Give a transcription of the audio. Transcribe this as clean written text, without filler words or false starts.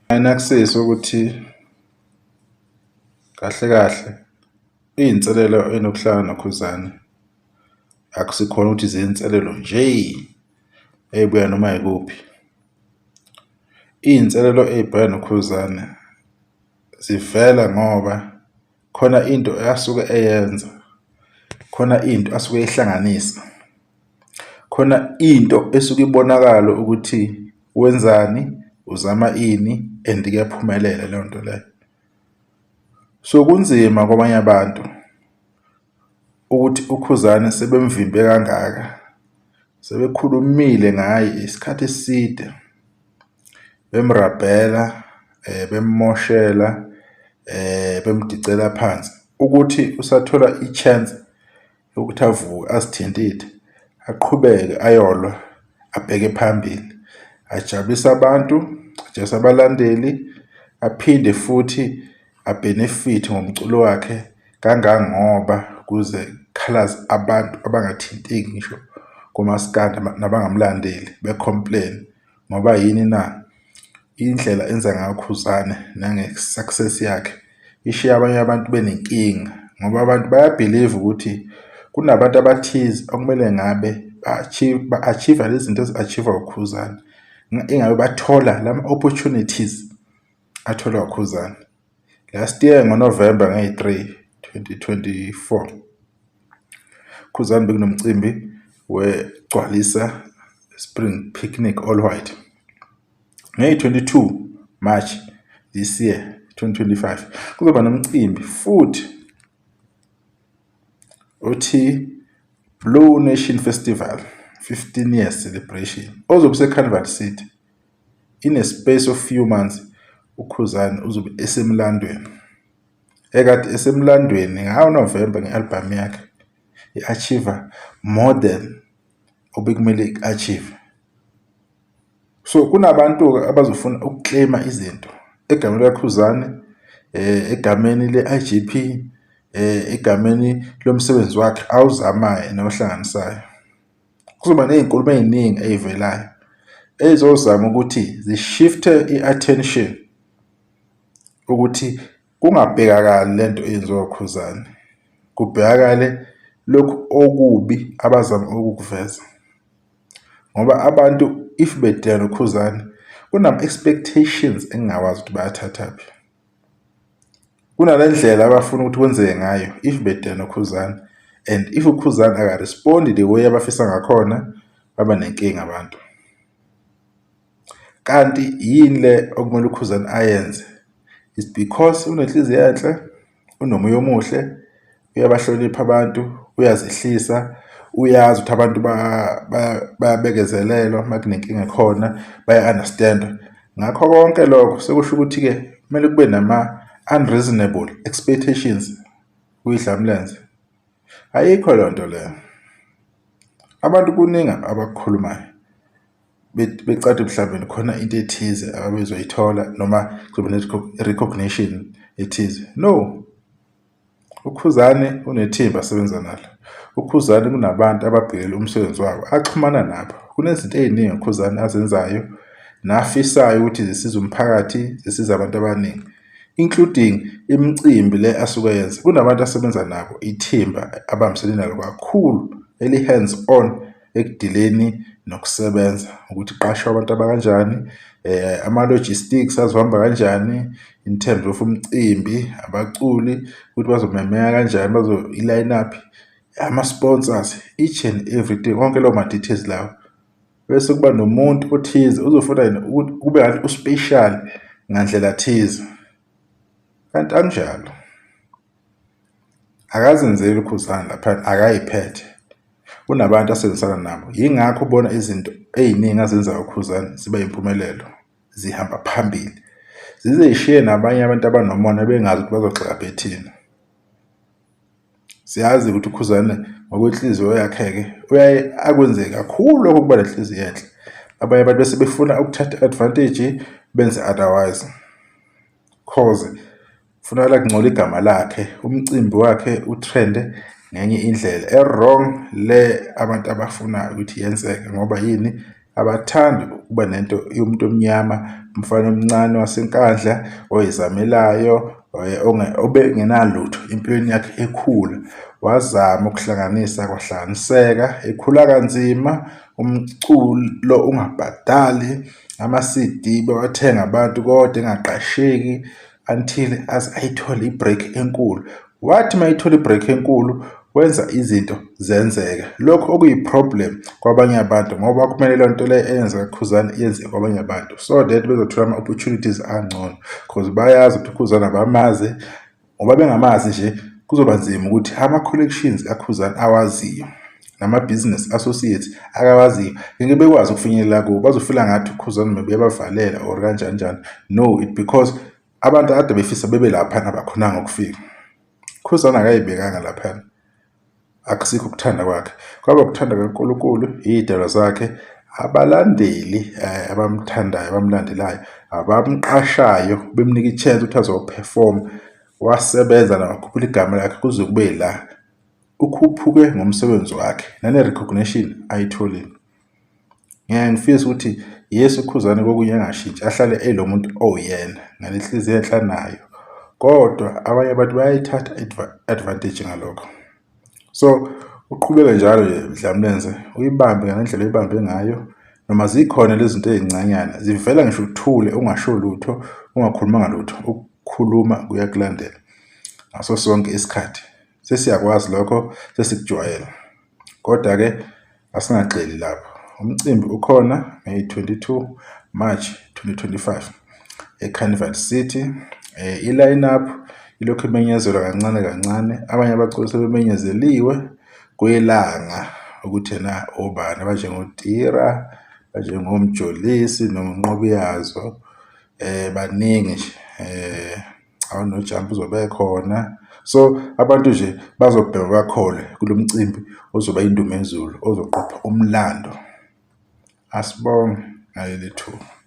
Ayinakusisi ukuthi kahle kahle iy'nselelo ey'nokuhlala noKhuzani akusikhona ukuthi zinselelo nje ey'buya noma yikuphi. Iy'nselelo ey'bhekene noKhuzane zivela ngoba khona into asuke eyenza, khona into asuke eyihlanganisa, khona into esuke ibonakala ukuthi wenzani, uzama ini and kuyaphumelela leyo nto leyo. So kunzima kwabanye abantu ukuthi uKhuzane sebemvimbe kangaka, sebekhulumile ngaye isikhathi eside bemrabhela, bemmoshela, bemdicela phansi ukuthi usathola i-chance yokuthi avuke azithintithe aqhubeke ayolwa abheke phambili, ajabulise abantu, ajabulise abalandeli, aphinde futhi abhenefithe ngomculo wakhe kangangoba kuze kukhalaze abantu abangathinteki ngisho kumaskandi nabangamlandeli be-complain ngoba yini na? Indlela enza ngayo uKhuzani nange-success yakhe ishiya abanye abantu benenkinga ngoba abantu bayabhiliva ukuthi kunabantu abathize okumele ngabe ba-achieve-a lezi zinto ezi-achieve-wa uKhuzani, ingabe bathola lama-opportunities atholwa uKhuzani. Last year ngoNovemba ngeyi-3 2024, Khuzani bekunomcimbi weGcwalisa Spring Picnic All White. Ngeyi-22 March this year 2025 kuzoba nomcimbi futhi othi Blue Nation Festival 15 years celebration ozobe useCarnival City. In a space of few months uKhuzani uzobe esemlandweni, ekade esemlandweni ngawo November nge-album yakhe i-achieve more than obekumele i-achieve. So kunabantu-ke abazofuna ukukleyima izinto egameni likaKhuzani, egameni le-I_G_P, egameni lomsebenzi wakhe awuzamayo nawuhlanganisayo. Kuzoba ney'nkulumo ey'ningi ey'velayo ey'zozama ukuthi zishifte i-attention ukuthi kungabhekakali lento eyenziwa uKhuzani, kubhekakale lokhu okubi abazama ukukuveza. Ngoba abantu if bedila noKhuzani kunama-expectations engingawazi ukuthi bayathathaphi. Kunale ndlela abafuna ukuthi kwenzeke ngayo if bedila noKhuzani and if uKhuzani akarespondi the way abafisa ngakhona baba nenkinga abantu. Kanti yini le okumele uKhuzani ayenze? It's because unenhliziyo enhle, unomoya omuhle, uyabahlonipha abantu, uyazehlisa, uyazi ukuthi abantu bayabekezelelwa uma kunenkinga ekhona, baya-understand-a. Ngakho konke lokho sekusho ukuthi-ke kumele kube nama-unreasonable expectations kuyidlamlenze. Ayikho leyo nto leyo. Abantu kuningi abakukhulumayo becade mhlawumbe khona into ethize ababezoyithola noma kuzoba ne-recognition ethize. No, uKhuzani unethimba asebenza nalo. UKhuzani kunabantu ababhekele umsebenzi wabo axhumana nabo. Kunezinto ey'ningi uKhuzani azenzayo nafisayo ukuthi zisize umphakathi, zisize abantu abaningi including imicimbi le asuke eyenza. Kunabantu asebenza nabo, ithimba abambisene nalo kakhulu eli-hands on ekudileni nokusebenza ukuthi kuqashwe abantu abakanjani, ama-logistics azohamba kanjani in terms of umcimbi, abaculi ukuthi bazomemeka kanjani, i-line up, ama-sponsors, each and everything, konke lawo ma-details lawo. Bese kuba nomuntu othize ozofuna yena ukuthi kube ngathi u-special ngandlela thize, kanti akunjalo. Akazenzeli uKhuzani laphayana, akayiphethe. Kunabantu asebenzisana nabo, yingakho ubona izinto ey'ningi azenzayo uKhuzani ziba yimpumelelo, zihamba phambili. Zize zishiye nabanye abantu abanomona bengazi ukuthi bazogxeka bethini. Siyazi ukuthi uKhuzani ngokwenhliziyo yakhe-ke uyaye akwenze kakhulu lokho ukuba nenhliziyo enhle. Abanye abantu bese befuna ukuthatha i-advantage benze otherwise cause kufunakala kungcola igama lakhe, umcimbi wakhe utrende ngenye indlela e-wrong le abantu abafuna ukuthi yenzeke ngoba yini? Abathandi ukuba nento yomuntu omnyama, umfana omncane waseNkandla oyizamelayo obengenalutho empilweni yakhe ekhula. Wazama ukuhlanganisa kwahlanganiseka, ekhula kanzima, umculo ungabhadali, ama-C_D bewathenga abantu kodwa engaqasheki until aze ayithole i-break enkulu. Wathi uma eyithola i-break enkulu wenza izinto zenzeka. Lokhu okuyi-problem kwabanye abantu ngoba kumele leyo nto leyo eyenzeka kuKhuzani iyenzeke kwabanye abantu so that bezothola ama-opportunities angcono cause bayazi ukuthi uKhuzani abamazi ngoba bengamazi nje kuzoba nzima ukuthi ama-collections kaKhuzani awaziyo nama-business associates akawaziyo ngeke bekwazi ukufinyelela kubo bazofila ngathi uKhuzani maybe uyabavalela or kanjani njani. No, it because abantu akade befisa bebe laphana abakhonanga ukufika. Khuzani akayibekanga laphana, akusikho ukuthanda kwakhe, kwaba ukuthanda kaNkulunkulu, iy'dalwa zakhe, abalandeli abamthandayo abamlandelayo abamqashayo bemnika i-chance ukuthi azophefoma. Wasebenza naye wakhuphula igama lakhe kuze kube la. Ukhuphuke ngomsebenzi wakhe nane-recognition ayitholile. Ngiyaye ngifise ukuthi yes uKhuzani kokunye angashintshi ahlale elo muntu owuyena ngale nhliziyo enhle anayo kodwa abanye abantu bayayithatha advantage ngalokho. So uqhubeke njalo nje Dlamlenze uyibambe ngale ndlela oyibambe ngayo noma zikhona lezi zinto ey'ncanyana zivela ngisho uthule ungasho lutho ungakhulumanga lutho ukukhuluma kuyakulandela ngaso sonke isikhathi. Sesiyakwazi lokho sesikujwayele kodwa-ke asingagxili lapho. Umcimbi ukhona ngeyi-22 March 2025 eCarnival City. I-line up ilokhu imenyezelwa kancane kancane, abanye abaculi sebemenyezeliwe kwelanga ukuthi ena obani abanjengoTira, abanjengoMjolisi noNqobiyazo baningi nje noJump uzobe ekhona. So abantu nje bazobheka bakholwe kulo mcimbi ozoba indumezulu ozoqopha umlando. Asibonge ngaleli thuba.